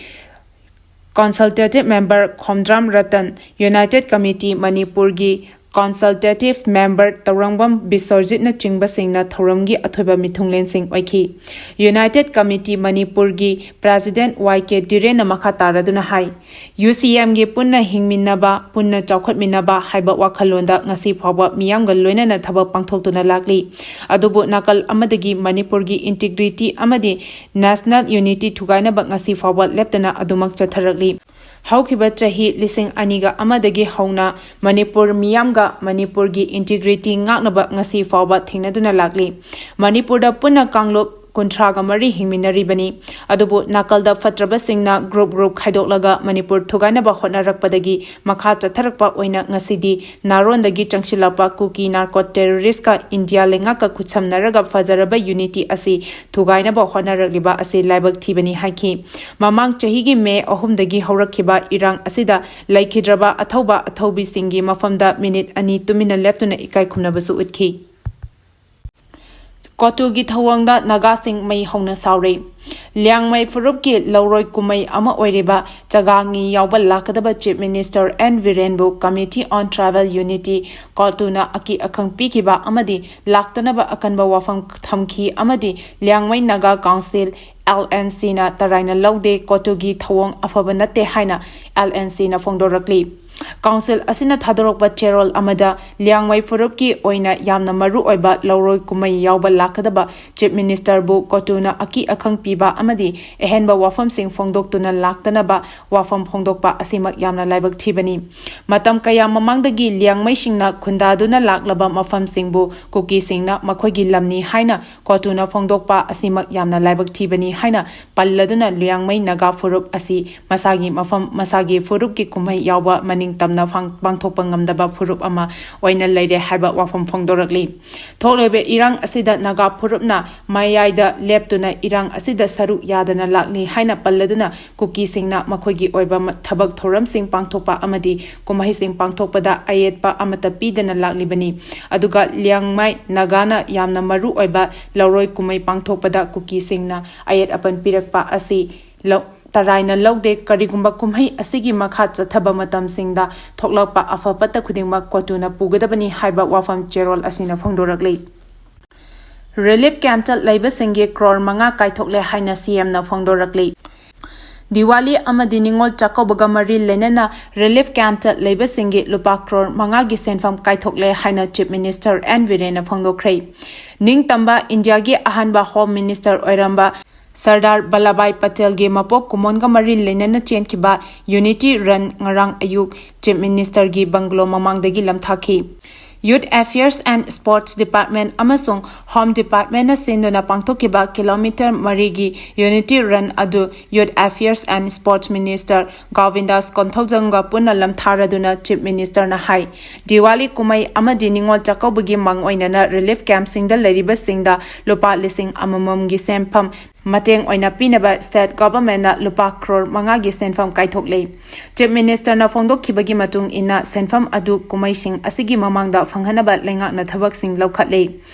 consultative member Khomdram Ratan, United Committee Manipur ꯒꯤ Consultative Member ꯇꯧꯔꯪꯕꯝ ꯕꯤꯁ꯭ꯋꯔꯖꯤꯠꯅꯆꯤꯡꯕꯁꯤꯡꯅ ꯊꯧꯔꯝꯒꯤ ꯑꯊꯣꯏꯕ ꯃꯤꯊꯨꯡꯂꯦꯟꯁꯤꯡ ꯑꯣꯏꯈꯤ꯫ United Committee ꯃꯅꯤꯄꯨꯔꯒꯤ President ꯋꯥꯏ ꯀꯦ ꯙꯤꯔꯦꯟꯅ ꯃꯈꯥ ꯇꯥꯔꯗꯨꯅ ꯍꯥꯏ, ꯌꯨ ꯁꯤ ꯑꯦꯝꯒꯤ ꯄꯨꯟꯅ ꯍꯤꯡꯃꯤꯟꯅꯕ, ꯄꯨꯟꯅ ꯆꯥꯎꯈꯠꯃꯤꯟꯅꯕ ꯍꯥꯏꯕ ꯋꯥꯈꯜꯂꯣꯟꯗ ꯉꯁꯤ ꯐꯥꯎꯕ ꯃꯤꯌꯥꯝꯒ ꯂꯣꯏꯅꯅ ꯊꯕꯛ ꯄꯥꯡꯊꯣꯛꯇꯨꯅ ꯂꯥꯛꯂꯤ꯫ ꯑꯗꯨꯕꯨ ꯅꯥꯀꯜ ꯑꯃꯗꯒꯤ ꯃꯅꯤꯄꯨꯔꯒꯤ integrity ꯑꯃꯗꯤ national unity ꯊꯨꯒꯥꯏꯅꯕ ꯉꯁꯤ ꯐꯥꯎꯕ ꯂꯦꯞꯇꯅ ꯑꯗꯨꯃꯛ ꯆꯠꯊꯔꯛꯂꯤ꯫ ꯍꯧꯈꯤꯕ ꯆꯍꯤ ꯂꯤꯁꯤꯡ ꯑꯅꯤꯒ ꯑꯃꯗꯒꯤ ꯍꯧꯅ ꯃꯅꯤꯄꯨꯔ ꯃꯤꯌꯥꯝꯒ ꯃꯅꯤꯄꯨꯔꯒꯤ integrity ꯉꯥꯛꯅꯕ ꯉꯁꯤ ꯐꯥꯎꯕ ꯊꯦꯡꯅꯗꯨꯅ ꯂꯥꯛꯂꯤ꯫ ꯃꯅꯤꯄꯨꯔꯗ ꯄꯨꯟꯅ ꯀꯥꯡꯂꯨꯞ ꯀꯨꯟꯊ꯭ꯔꯥꯒ ꯃꯔꯤ ꯍꯤꯡꯃꯤꯟꯅꯔꯤꯕꯅꯤ꯫ ꯑꯗꯨꯕꯨ ꯅꯥꯀꯜꯗ ꯐꯠꯇ꯭ꯔꯕꯁꯤꯡꯅ group group ꯈꯥꯏꯗꯣꯛꯂꯒ ꯃꯅꯤꯄꯨꯔ ꯊꯨꯒꯥꯏꯅꯕ ꯍꯣꯠꯅꯔꯛꯄꯗꯒꯤ ꯃꯈꯥ ꯆꯠꯊꯔꯛꯄ ꯑꯣꯏꯅ ꯉꯁꯤꯗꯤ ꯅꯥꯔꯣꯟꯗꯒꯤ ꯆꯪꯁꯤꯜꯂꯛꯄ ꯀꯨꯀꯤ narco terrorist ꯀ ꯏꯟꯗꯤꯌꯥ ꯂꯩꯉꯥꯛꯀ ꯈꯨꯠꯁꯝꯅꯔꯒ ꯐꯖꯔꯕ unity ꯑꯁꯤ ꯊꯨꯒꯥꯏꯅꯕ ꯍꯣꯠꯅꯔꯛꯂꯤꯕ ꯑꯁꯤ ꯂꯥꯏꯕꯛ ꯊꯤꯕꯅꯤ ꯍꯥꯏꯈꯤ꯫ ꯃꯃꯥꯡ ꯆꯍꯤꯒꯤ ꯃꯦ ꯑꯍꯨꯝꯗꯒꯤ ꯍꯧꯔꯛꯈꯤꯕ ꯏꯔꯥꯡ ꯑꯁꯤꯗ ꯂꯩꯈꯤꯗ꯭ꯔꯕ ꯑꯊꯧꯕ ꯑꯊꯧꯕꯤꯁꯤꯡꯒꯤ ꯃꯐꯝꯗ ꯃꯤꯅꯤꯠ ꯑꯅꯤ ꯇꯨꯃꯤꯟꯅ ꯂꯦꯞꯇꯨꯅ ꯏꯀꯥꯏ ꯈꯨꯝꯅꯕꯁꯨ ꯎꯠꯈꯤ꯫ ꯀꯣꯇꯨꯒꯤ ꯊꯧꯑꯣꯡꯗ ꯅꯥꯒꯥꯁꯤꯡ ꯃꯩ ꯍꯧꯅ ꯁꯥꯎꯔꯦ꯫ ꯂꯤꯌꯥꯡꯃꯩ ꯐꯨꯔꯨꯞꯀꯤ ꯂꯧꯔꯣꯏ ꯀꯨꯝꯍꯩ ꯑꯃ ꯑꯣꯏꯔꯤꯕ ꯆꯥꯒꯥꯡꯉꯤ ꯌꯥꯎꯕ ꯂꯥꯛꯀꯗꯕ Chief Minister ꯑꯦꯟ ꯕꯤꯔꯦꯟꯕꯨ Committee on Tribal Unity ꯀꯣꯇꯨꯅ ꯑꯀꯤ ꯑꯈꯪ ꯄꯤꯈꯤꯕ ꯑꯃꯗꯤ ꯂꯥꯛꯇꯅꯕ ꯑꯀꯟꯕ ꯋꯥꯐꯝ ꯊꯝꯈꯤ ꯑꯃꯗꯤ Liangmai Naga council, L N ꯁꯤꯅ ꯇꯔꯥꯏꯅ ꯂꯧꯗꯦ, ꯀꯣꯇꯨꯒꯤ ꯊꯧꯑꯣꯡ ꯑꯐꯕ ꯅꯠꯇꯦ ꯍꯥꯏꯅ ꯑꯦꯜ ꯑꯦꯟ ꯁꯤꯅ ꯐꯣꯡꯗꯣꯔꯛꯂꯤ꯫ ꯀꯥꯎꯟꯁꯤꯜ ꯑꯁꯤꯅ ꯊꯥꯗꯣꯔꯛꯄ ꯆꯦꯔꯣꯜ ꯑꯃꯗ ꯂꯤꯌꯥꯡꯃꯩ ꯐꯨꯔꯨꯞꯀꯤ ꯑꯣꯏꯅ ꯌꯥꯝꯅ ꯃꯔꯨ ꯑꯣꯏꯕ ꯂꯧꯔꯣꯏ ꯀꯨꯝꯍꯩ ꯌꯥꯎꯕ ꯂꯥꯛꯀꯗꯕ Chief Minister ꯕꯨ ꯀꯣꯇꯨꯅ ꯑꯀꯤ ꯑꯈꯪ ꯄꯤꯕ ꯑꯃꯗꯤ ꯑꯍꯦꯟꯕ ꯋꯥꯐꯝꯁꯤꯡ ꯐꯣꯡꯗꯣꯛꯇꯨꯅ ꯂꯥꯛꯇꯅꯕ ꯋꯥꯐꯝ ꯐꯣꯡꯗꯣꯛꯄ ꯑꯁꯤꯃꯛ ꯌꯥꯝꯅ ꯂꯥꯏꯕꯛ ꯊꯤꯕꯅꯤ꯫ ꯃꯇꯝ ꯀꯌꯥ ꯃꯃꯥꯡꯗꯒꯤ ꯂꯤꯌꯥꯡꯃꯩꯁꯤꯡꯅ ꯈꯨꯟꯗꯥꯗꯨꯅ ꯂꯥꯛꯂꯕ ꯃꯐꯝꯁꯤꯡꯕꯨ ꯀꯨꯀꯤꯁꯤꯡꯅ ꯃꯈꯣꯏꯒꯤ ꯂꯝꯅꯤ ꯍꯥꯏꯅ ꯀꯣꯇꯨꯅ ꯐꯣꯡꯗꯣꯛꯄ ꯑꯁꯤꯃꯛ ꯌꯥꯝꯅ ꯂꯥꯏꯕꯛ ꯊꯤꯕꯅꯤ ꯍꯥꯏꯅ ꯄꯜꯂꯗꯨꯅ ꯂꯤꯌꯥꯡꯃꯩ ꯅꯥꯒꯥ ꯐꯨꯔꯨꯞ ꯑꯁꯤ ꯃꯁꯥꯒꯤ ꯃꯐꯝ, ꯃꯁꯥꯒꯤ ꯐꯨꯔꯨꯞꯀꯤ ꯀꯨꯝꯍꯩ ꯌꯥꯎꯕ ꯃꯅꯤꯡ ꯇꯝꯅ ꯐꯥꯡ-, ꯄꯥꯡꯊꯣꯛꯄ ꯉꯝꯗꯕ ꯐꯨꯔꯨꯞ ꯑꯃ ꯑꯣꯏꯅ ꯂꯩꯔꯦ ꯍꯥꯏꯕ ꯋꯥꯐꯝ ꯐꯣꯡꯗꯣꯔꯛꯂꯤ꯫ ꯊꯣꯛꯂꯤꯕ ꯏꯔꯥꯡ ꯑꯁꯤꯗ ꯅꯥꯒꯥ ꯐꯨꯔꯨꯞꯅ ꯃꯌꯥꯏꯗ ꯂꯦꯞꯇꯨꯅ ꯏꯔꯥꯡ ꯑꯁꯤꯗ ꯁꯔꯨꯛ ꯌꯥꯗꯅ ꯂꯥꯛꯂꯤ ꯍꯥꯏꯅ ꯄꯜꯂꯗꯨꯅ ꯀꯨꯀꯤꯁꯤꯡꯅ ꯃꯈꯣꯏꯒꯤ ꯑꯣꯏꯕ ꯃ-, ꯊꯕꯛ ꯊꯧꯔꯝꯁꯤꯡ ꯄꯥꯡꯊꯣꯛꯄ ꯑꯃꯗꯤ ꯀꯨꯝꯍꯩꯁꯤꯡ ꯄꯥꯡꯊꯣꯛꯄꯗ ꯑꯌꯦꯠꯄ ꯑꯃꯠꯇ ꯄꯤꯗꯅ ꯂꯥꯛꯂꯤꯕꯅꯤ꯫ ꯑꯗꯨꯒ ꯂꯤꯌꯥꯡꯃꯩ ꯅꯥꯒꯥꯅ ꯌꯥꯝꯅ ꯃꯔꯨ ꯑꯣꯏꯕ ꯂꯧꯔꯣꯏ ꯀꯨꯝꯍꯩ ꯄꯥꯡꯊꯣꯛꯄꯗ ꯀꯨꯀꯤꯁꯤꯡꯅ ꯑꯌꯦꯠ ꯑꯄꯟ ꯄꯤꯔꯛꯄ ꯑꯁꯤ ꯂꯧ-, ꯇꯔꯥꯏꯅ ꯂꯧꯗꯦ꯫ ꯀꯔꯤꯒꯨꯝꯕ ꯀꯨꯝꯍꯩ ꯑꯁꯤꯒꯤ ꯃꯈꯥ ꯆꯠꯊꯕ ꯃꯇꯝꯁꯤꯡꯗ ꯊꯣꯛꯂꯛꯄ ꯑꯐ ꯐꯠꯇ ꯈꯨꯗꯤꯡꯃꯛ ꯀꯣꯇꯨꯅ ꯄꯨꯒꯗꯕꯅꯤ ꯍꯥꯏꯕ ꯋꯥꯐꯝ ꯆꯦꯔꯣꯜ ꯑꯁꯤꯅ ꯐꯣꯡꯗꯣꯔꯛꯂꯤ꯫ ꯔꯤꯂꯤꯐ ꯀꯦꯝꯞꯇ ꯂꯩꯕꯁꯤꯡꯒꯤ ꯀ꯭ꯔꯣꯔ ꯃꯉꯥ ꯀꯥꯏꯊꯣꯛꯂꯦ ꯍꯥꯏꯅ ꯁꯤꯑꯦꯝꯅ ꯐꯣꯡꯗꯣꯔꯛꯂꯤ꯫ ꯗꯤꯋꯥꯂꯤ ꯑꯃꯗꯤ ꯅꯤꯉꯣꯜ ꯆꯥꯛꯀꯧꯕꯒ ꯃꯔꯤ ꯂꯩꯅꯅ ꯔꯤꯂꯤꯐ ꯀꯦꯝꯞꯇ ꯂꯩꯕꯁꯤꯡꯒꯤ ꯂꯨꯄꯥ ꯀ꯭ꯔꯣꯔ ꯃꯉꯥꯒꯤ ꯁꯦꯟꯐꯝ ꯀꯥꯏꯊꯣꯛꯂꯦ ꯍꯥꯏꯅ ꯆꯤꯐ ꯃꯤꯅꯤꯁꯇꯔ ꯑꯦꯟ ꯕꯤꯔꯦꯟꯅ ꯐꯣꯡꯗꯣꯛꯈ꯭ꯔꯦ꯫ ꯅꯤꯡꯇꯝꯕ ꯏꯟꯗꯤꯌꯥꯒꯤ ꯑꯍꯥꯟꯕ ꯍꯣꯝ ꯃꯤꯅꯤꯁꯇꯔ ꯑꯣꯏꯔꯝꯕ ꯁꯔꯗꯥꯔ ꯕꯜꯂꯚꯥꯏ ꯄꯇꯦꯜꯒꯤ ꯃꯄꯣꯛ ꯀꯨꯝꯑꯣꯟꯒ ꯃꯔꯤ ꯂꯩꯅꯅ ꯆꯦꯟꯈꯤꯕ ꯌꯨꯅꯤꯇꯤ ꯔꯟ ꯉꯔꯥꯡ ꯑꯌꯨꯛ ꯆꯤꯐ ꯃꯤꯅꯤꯁꯇꯔꯒꯤ ꯕꯪꯒꯂꯣ ꯃꯃꯥꯡꯗꯒꯤ ꯂꯝꯊꯥꯈꯤ꯫ Youth Affairs and Sports Department ꯑꯃꯁꯨꯡ Home Departmentꯅ ꯁꯤꯟꯗꯨꯅ ꯄꯥꯡꯊꯣꯛꯈꯤꯕ ꯀꯤꯂꯣꯃꯤꯇꯔ ꯃꯔꯤꯒꯤ ꯌꯨꯅꯤꯇꯤ ꯔꯟ ꯑꯗꯨ Youth Affairs and Sports Minister ꯒꯣꯕꯤꯟꯗꯥꯁ ꯀꯣꯟꯊꯧꯖꯝꯒ ꯄꯨꯟꯅ ꯂꯝꯊꯥꯔꯗꯨꯅ ꯆꯤꯐ ꯃꯤꯅꯤꯁꯇꯔꯅ ꯍꯥꯏ, ꯗꯤꯋꯥꯂꯤ ꯀꯨꯝꯍꯩ ꯑꯃꯗꯤ ꯅꯤꯉꯣꯜ ꯆꯥꯛꯀꯧꯕꯒꯤ ꯃꯥꯡꯑꯣꯏꯅꯅ ꯔꯤꯂꯤꯐ ꯀꯦꯝꯞꯁꯤꯡꯗ ꯂꯩꯔꯤꯕꯁꯤꯡꯗ ꯂꯨꯄꯥ ꯂꯤꯁꯤꯡ ꯑꯃꯃꯝꯒꯤ ꯁꯦꯟꯐꯝ ꯃꯇꯦꯡ ꯑꯣꯏꯅ ꯄꯤꯅꯕ ꯁ꯭ꯇꯦꯠ ꯒꯣꯚꯔꯟꯃꯦꯟꯠꯅ ꯂꯨꯄꯥ ꯀ꯭ꯔꯣꯔ ꯃꯉꯥꯒꯤ ꯁꯦꯟꯐꯝ ꯀꯥꯏꯊꯣꯛꯂꯦ꯫ ꯆꯤꯐ ꯃꯤꯅꯤꯁꯇꯔꯅ ꯐꯣꯡꯗꯣꯛꯈꯤꯕꯒꯤ ꯃꯇꯨꯡ ꯏꯟꯅ ꯁꯦꯟꯐꯝ ꯑꯗꯨ ꯀꯨꯝꯍꯩꯁꯤꯡ ꯑꯁꯤꯒꯤ ꯃꯃꯥꯡꯗ ꯐꯪꯍꯟꯅꯕ ꯂꯩꯉꯥꯛꯅ ꯊꯕꯛꯁꯤꯡ ꯂꯧꯈꯠꯂꯦ꯫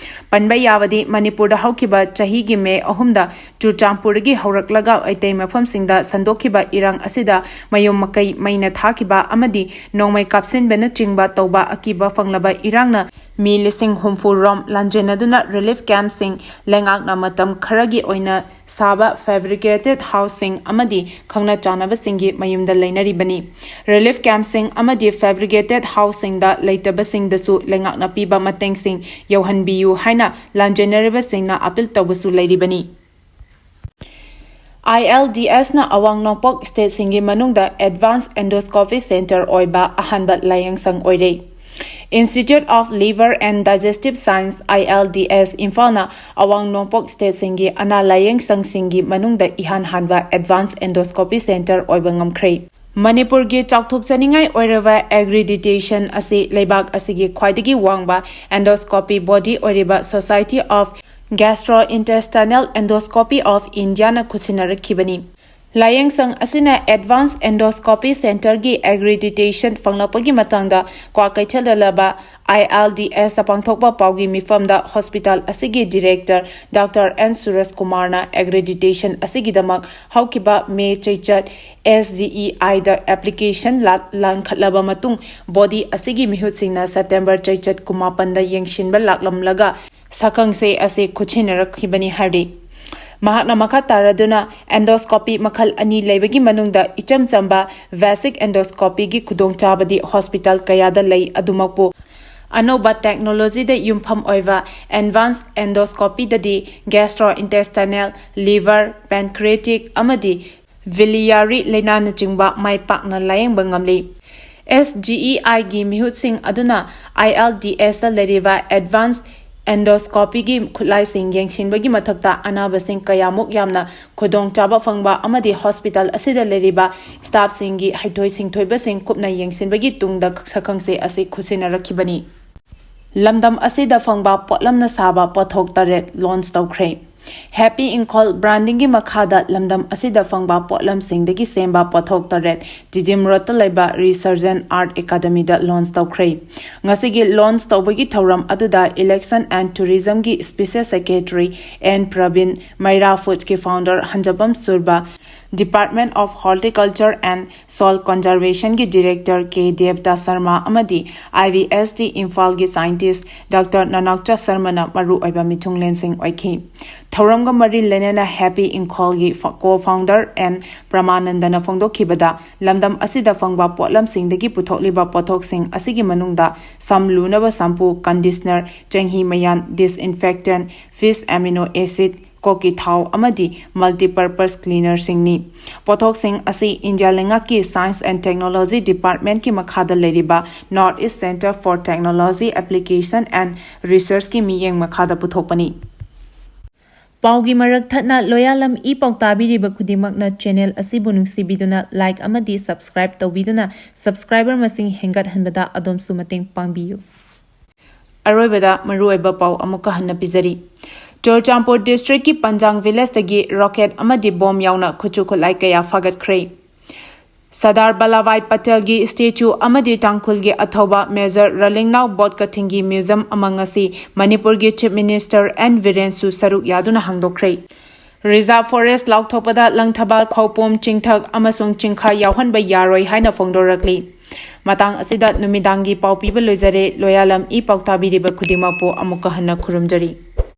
ꯄꯟꯕ ꯌꯥꯕꯗꯤ, ꯃꯅꯤꯄꯨꯔꯗ ꯍꯧꯈꯤꯕ ꯆꯍꯤꯒꯤ ꯃꯦ ꯑꯍꯨꯝꯗ ꯆꯨꯔꯆꯥꯟꯄꯨꯔꯗꯒꯤ ꯍꯧꯔꯛꯂꯒ ꯑꯇꯩ ꯃꯐꯝꯁꯤꯡꯗ ꯁꯟꯗꯣꯛꯈꯤꯕ ꯏꯔꯥꯡ ꯑꯁꯤꯗ ꯃꯌꯨꯝ ꯃꯀꯩ ꯃꯩꯅ ꯊꯥꯈꯤꯕ ꯑꯃꯗꯤ ꯅꯣꯡꯃꯩ ꯀꯥꯞꯁꯤꯟꯕꯅꯆꯤꯡꯕ ꯇꯧꯕ ꯑꯀꯤꯕ ꯐꯪꯂꯕ ꯏꯔꯥꯡꯅ ꯃꯤ ꯂꯤꯁꯤꯡ ꯍꯨꯝꯐꯨ ꯔꯣꯝ ꯂꯥꯟꯖꯦꯟꯅꯗꯨꯅ ꯔꯤꯂꯤꯐ ꯀꯦꯝꯞꯁꯤꯡ, ꯂꯩꯉꯥꯛꯅ ꯃꯇꯝ ꯈꯔꯒꯤ ꯑꯣꯏꯅ ꯁꯥꯕ ꯐꯦꯕ꯭ꯔꯤꯀꯦꯇꯦꯗ ꯍꯥꯎꯁꯁꯤꯡ ꯑꯃꯗꯤ ꯈꯪꯅ ꯆꯥꯟꯅꯕꯁꯤꯡꯒꯤ ꯃꯌꯨꯝꯗ ꯂꯩꯅꯔꯤꯕꯅꯤ꯫ ꯔꯤꯂꯤꯐ ꯀꯦꯝꯞꯁꯤꯡ ꯑꯃꯗꯤ ꯐꯦꯕ꯭ꯔꯤꯀꯦꯇꯦꯗ ꯍꯥꯎꯁꯁꯤꯡꯗ ꯂꯩꯇꯕꯁꯤꯡꯗꯁꯨ ꯂꯩꯉꯥꯛꯅ ꯄꯤꯕ ꯃꯇꯦꯡꯁꯤꯡ ꯌꯧꯍꯟꯕꯤꯌꯨ ꯍꯥꯏꯅ ꯂꯥꯟꯖꯦꯟꯅꯔꯤꯕꯁꯤꯡꯅ ꯑꯄꯤꯜ ꯇꯧꯕꯁꯨ ꯂꯩꯔꯤꯕꯅꯤ꯫ ꯑꯥꯏ ꯑꯦꯜ ꯗꯤ ꯑꯦꯁꯅ ꯑꯋꯥꯡ ꯅꯣꯡꯄꯣꯛ ꯁ꯭ꯇꯦꯠꯁꯤꯡꯒꯤ ꯃꯅꯨꯡꯗ ꯑꯦꯗꯚꯥꯟꯁ ꯑꯦꯟꯗꯣꯁꯀꯣꯄꯤ ꯁꯦꯟꯇꯔ ꯑꯣꯏꯕ ꯑꯍꯥꯟꯕ ꯂꯥꯏꯌꯦꯡꯁꯪ ꯑꯣꯏꯔꯦ꯫ Institute of Liver and Digestive Science, I L D S, ꯏꯝꯐꯥꯜꯅ ꯑꯋꯥꯡ ꯅꯣꯡꯄꯣꯛ ꯁ꯭ꯇꯦꯠꯁꯤꯡꯒꯤ ꯑꯅꯥ ꯂꯥꯏꯌꯦꯡꯁꯪꯁꯤꯡꯒꯤ ꯃꯅꯨꯡꯗ ꯏꯍꯥꯟ ꯍꯥꯟꯕ ꯑꯦꯗꯚꯥꯟꯁ ꯑꯦꯟꯗꯣꯁꯀꯣꯄꯤ ꯁꯦꯟꯇꯔ ꯑꯣꯏꯕ ꯉꯝꯈ꯭ꯔꯦ꯫ ꯃꯅꯤꯄꯨꯔꯒꯤ ꯆꯥꯎꯊꯣꯛꯆꯅꯤꯡꯉꯥꯏ ꯑꯣꯏꯔꯕ ꯑꯦꯀ꯭ꯔꯤꯗꯤꯇꯦꯁꯟ ꯑꯁꯤ ꯂꯩꯕꯥꯛ ꯑꯁꯤꯒꯤ ꯈ꯭ꯋꯥꯏꯗꯒꯤ ꯋꯥꯡꯕ ꯑꯦꯟꯗꯣꯁꯀꯣꯄꯤ ꯕꯣꯗꯤ ꯑꯣꯏꯔꯤꯕ Society of Gastrointestinal Endoscopy of Indiaꯅ ꯈꯨꯠꯁꯤꯟꯅꯔꯛꯈꯤꯕꯅꯤ꯫ ꯂꯥꯌꯦꯡꯁꯪ ꯑꯁꯤꯅ Advanced Endoscopy Centreꯒꯤ accreditation ꯐꯪꯂꯛꯄꯒꯤ ꯃꯇꯥꯡꯗ ꯀ꯭ꯋꯥꯀꯩꯊꯦꯜꯗ ꯂꯩꯕ I L D Sꯇ ꯄꯥꯡꯊꯣꯛꯄ ꯄꯥꯎꯒꯤ ꯃꯤꯐꯝꯗ hospital ꯑꯁꯤꯒꯤ director Doctor N ꯁꯨꯔꯖ ꯀꯨꯃꯥꯔꯅ accreditation ꯑꯁꯤꯒꯤꯗꯃꯛ ꯍꯧꯈꯤꯕ May ꯆꯩꯆꯠ S G E Iꯗ application ꯂꯥꯟꯈꯠꯂꯕ ꯃꯇꯨꯡ body ꯑꯁꯤꯒꯤ ꯃꯤꯍꯨꯠꯁꯤꯡꯅ September ꯆꯩꯆꯠ ꯀꯨꯟꯃꯥꯄꯟꯗ ꯌꯦꯡꯁꯤꯟꯕ ꯂꯥꯛꯂꯝꯂꯒ ꯁꯛꯈꯪꯁꯦ ꯑꯁꯤ ꯈꯨꯠꯁꯤꯟꯅꯔꯛꯈꯤꯕꯅꯤ ꯍꯥꯏꯔꯤ꯫ ꯃꯍꯥꯛꯅ ꯃꯈꯥ ꯇꯥꯔꯗꯨꯅ endoscopy ꯃꯈꯜ ꯑꯅꯤ ꯂꯩꯕꯒꯤ ꯃꯅꯨꯡꯗ ꯏꯆꯝ ꯆꯝꯕ basic endoscopyꯒꯤ ꯈꯨꯗꯣꯡꯆꯥꯕꯗꯤ hospital ꯀꯌꯥꯗ ꯂꯩ, ꯑꯗꯨꯃꯛꯄꯨ ꯑꯅꯧꯕ technologyꯗ ꯌꯨꯝꯐꯝ ꯑꯣꯏꯕ advanced endoscopyꯗꯗꯤ gastrointestinal, liver, pancreatic ꯑꯃꯗꯤ biliary ꯂꯩꯅꯥꯅꯆꯤꯡꯕ ꯃꯥꯏ ꯄꯥꯛꯅ ꯂꯥꯌꯦꯡꯕ ꯉꯝꯂꯤ꯫ S G E Iꯒꯤ ꯃꯤꯍꯨꯠꯁꯤꯡ ꯑꯗꯨꯅ I L D Sꯇ ꯂꯩꯔꯤꯕ advanced endoscopyꯒꯤ ꯈꯨꯠꯂꯥꯏꯁꯤꯡ ꯌꯦꯡꯁꯤꯟꯕꯒꯤ ꯃꯊꯛꯇ ꯑꯅꯥꯕꯁꯤꯡ ꯀꯌꯥꯃꯨꯛ ꯌꯥꯝꯅ ꯈꯨꯗꯣꯡꯆꯥꯕ ꯐꯪꯕ ꯑꯃꯗꯤ hospital ꯑꯁꯤꯗ ꯂꯩꯔꯤꯕ staffꯁꯤꯡꯒꯤ ꯍꯩꯊꯣꯏ ꯁꯤꯡꯊꯣꯏꯕꯁꯤꯡ ꯀꯨꯞꯅ ꯌꯦꯡꯁꯤꯟꯕꯒꯤ ꯇꯨꯡꯗ ꯁꯛꯈꯪꯁꯦ ꯑꯁꯤ ꯈꯨꯠꯁꯤꯟꯅꯔꯛꯈꯤꯕꯅꯤ꯫ ꯂꯝꯗꯝ ꯑꯁꯤꯗ ꯐꯪꯕ ꯄꯣꯠꯂꯝꯅ ꯁꯥꯕ ꯄꯣꯠꯊꯣꯛ ꯇꯔꯦꯠ launch ꯇꯧꯈ꯭ꯔꯦ꯫ Happy Imphal brandingꯒꯤ ꯃꯈꯥꯗ ꯂꯝꯗꯝ ꯑꯁꯤꯗ ꯐꯪꯕ ꯄꯣꯠꯂꯝꯁꯤꯡꯗꯒꯤ ꯁꯦꯝꯕ ꯄꯣꯠꯊꯣꯛ ꯇꯔꯦꯠ ꯇꯤꯗꯤꯝ ꯔꯣꯗꯇ ꯂꯩꯕ Resurgent Art Academyꯗ launch ꯇꯧꯈ꯭ꯔꯦ꯫ ꯉꯁꯤꯒꯤ launch ꯇꯧꯕꯒꯤ ꯊꯧꯔꯝ ꯑꯗꯨꯗ Elections and Tourismꯒꯤ special secretary N Praveen, ꯃꯩꯔꯥ Foodsꯀꯤ founder ꯍꯟꯖꯕꯝ ꯁꯨꯔꯕ, Department of Horticulture and Soil Conservationꯒꯤ director K ꯗꯦꯕꯗꯥ Sharma ꯑꯃꯗꯤ I V S T ꯏꯝꯐꯥꯜꯒꯤ scientist Doctor ꯅꯅꯥꯎꯆꯥ ꯁꯔꯃꯅ ꯃꯔꯨꯑꯣꯏꯕ ꯃꯤꯊꯨꯡꯂꯦꯟꯁꯤꯡ ꯑꯣꯏꯈꯤ꯫ ꯊꯧꯔꯝꯒ ꯃꯔꯤ ꯂꯩꯅꯅ Happy Imphalꯒꯤ co-founder N ꯄ꯭ꯔꯃꯥꯅꯟꯗꯅ ꯐꯣꯡꯗꯣꯛꯈꯤꯕꯗ, ꯂꯝꯗꯝ ꯑꯁꯤꯗ ꯐꯪꯕ ꯄꯣꯠꯂꯝꯁꯤꯡꯗꯒꯤ ꯄꯨꯊꯣꯛꯂꯤꯕ ꯄꯣꯠꯊꯣꯛꯁꯤꯡ ꯑꯁꯤꯒꯤ ꯃꯅꯨꯡꯗ ꯁꯝ ꯂꯨꯅꯕ shampoo, conditioner, ꯆꯦꯡꯍꯤ ꯃꯌꯥꯟ, disinfectant, fish amino acid, ꯀꯣꯛꯀꯤ ꯊꯥꯎ ꯑꯃꯗꯤ multipurpose cleanerꯁꯤꯡꯅꯤ꯫ ꯄꯣꯠꯊꯣꯛꯁꯤꯡ ꯑꯁꯤ ꯏꯟꯗꯤꯌꯥ ꯂꯩꯉꯥꯛꯀꯤ Science and Technology Departmentꯀꯤ ꯃꯈꯥꯗ ꯂꯩꯔꯤꯕ North East Centre for Technology Application and Researchꯀꯤ ꯃꯤꯠꯌꯦꯡ ꯃꯈꯥꯗ ꯄꯨꯊꯣꯛꯄꯅꯤ꯫ ꯄꯥꯎꯒꯤ ꯃꯔꯛ ꯊꯠꯅ ꯂꯣꯌꯥꯂꯝ ꯏ ꯄꯥꯎ ꯇꯥꯕꯤꯔꯤꯕ ꯈꯨꯗꯤꯡꯃꯛꯅ channel ꯑꯁꯤꯕꯨ ꯅꯨꯡꯁꯤꯕꯤꯗꯨꯅ like ꯑꯃꯗꯤ subscribe ꯇꯧꯕꯤꯗꯨꯅ subscriber ꯃꯁꯤꯡ ꯍꯦꯟꯒꯠꯍꯟꯕꯗ ꯑꯗꯣꯝꯁꯨ ꯃꯇꯦꯡ ꯄꯥꯡꯕꯤꯌꯨ꯫ ꯑꯔꯣꯏꯕꯗ ꯃꯔꯨꯑꯣꯏꯕ ꯄꯥꯎ ꯑꯃꯨꯛꯀ ꯍꯟꯅ ꯄꯤꯖꯔꯤ꯫ ꯆꯨꯔꯆꯥꯟꯄꯨꯔ ꯗꯤꯁꯇ꯭ꯔꯤꯛꯀꯤ ꯄꯟꯖꯥꯡ ꯚꯤꯂꯦꯖꯇꯒꯤ ꯔꯣꯀꯦꯠ ꯑꯃꯗꯤ ꯕꯣꯝ ꯌꯥꯎꯅ ꯈꯨꯠꯁꯨ ꯈꯨꯠꯂꯥꯏ ꯀꯌꯥ ꯐꯥꯒꯠꯈ꯭ꯔꯦ꯫ ꯁꯔꯗꯥꯔ ꯕꯜꯂꯥꯚꯥꯏ ꯄꯇꯦꯜꯒꯤ ꯁ꯭ꯇꯦꯆꯨ ꯑꯃꯗꯤ ꯇꯥꯡꯈꯨꯜꯒꯤ ꯑꯊꯧꯕ ꯃꯦꯖꯔ ꯔꯂꯤꯡꯅꯥꯎ ꯕꯣꯠꯀꯊꯤꯡꯒꯤ ꯃ꯭ꯌꯨꯖꯤꯌꯝ ꯑꯃ ꯉꯁꯤ ꯃꯅꯤꯄꯨꯔꯒꯤ ꯆꯤꯐ ꯃꯤꯅꯤꯁꯇꯔ ꯑꯦꯟ ꯕꯤꯔꯦꯟꯁꯨ ꯁꯔꯨꯛ ꯌꯥꯗꯨꯅ ꯍꯥꯡꯗꯣꯛꯈ꯭ꯔꯦ꯫ ꯔꯤꯖꯥꯔꯚ ꯐꯣꯔꯦꯁ ꯂꯥꯎꯊꯣꯛꯄꯗ ꯂꯪꯊꯕꯥꯜ, ꯈꯧꯄꯨꯝ, ꯆꯤꯡꯊꯛ ꯑꯃꯁꯨꯡ ꯆꯤꯡꯈꯥ ꯌꯥꯎꯍꯟꯕ ꯌꯥꯔꯣꯏ ꯍꯥꯏꯅ ꯐꯣꯡꯗꯣꯔꯛꯂꯤ꯫ ꯃꯇꯥꯡ ꯑꯁꯤꯗ ꯅꯨꯃꯤꯗꯥꯡꯒꯤ ꯄꯥꯎ ꯄꯤꯕ ꯂꯣꯏꯖꯔꯦ꯫ ꯂꯣꯌꯥꯂꯝ ꯏ ꯄꯥꯎ ꯇꯥꯕꯤꯔꯤꯕ ꯈꯨꯗꯤꯡꯃꯛꯄꯨ ꯑꯃꯨꯛꯀ ꯍꯟꯅ ꯈꯨꯔꯨꯝꯖꯔꯤ꯫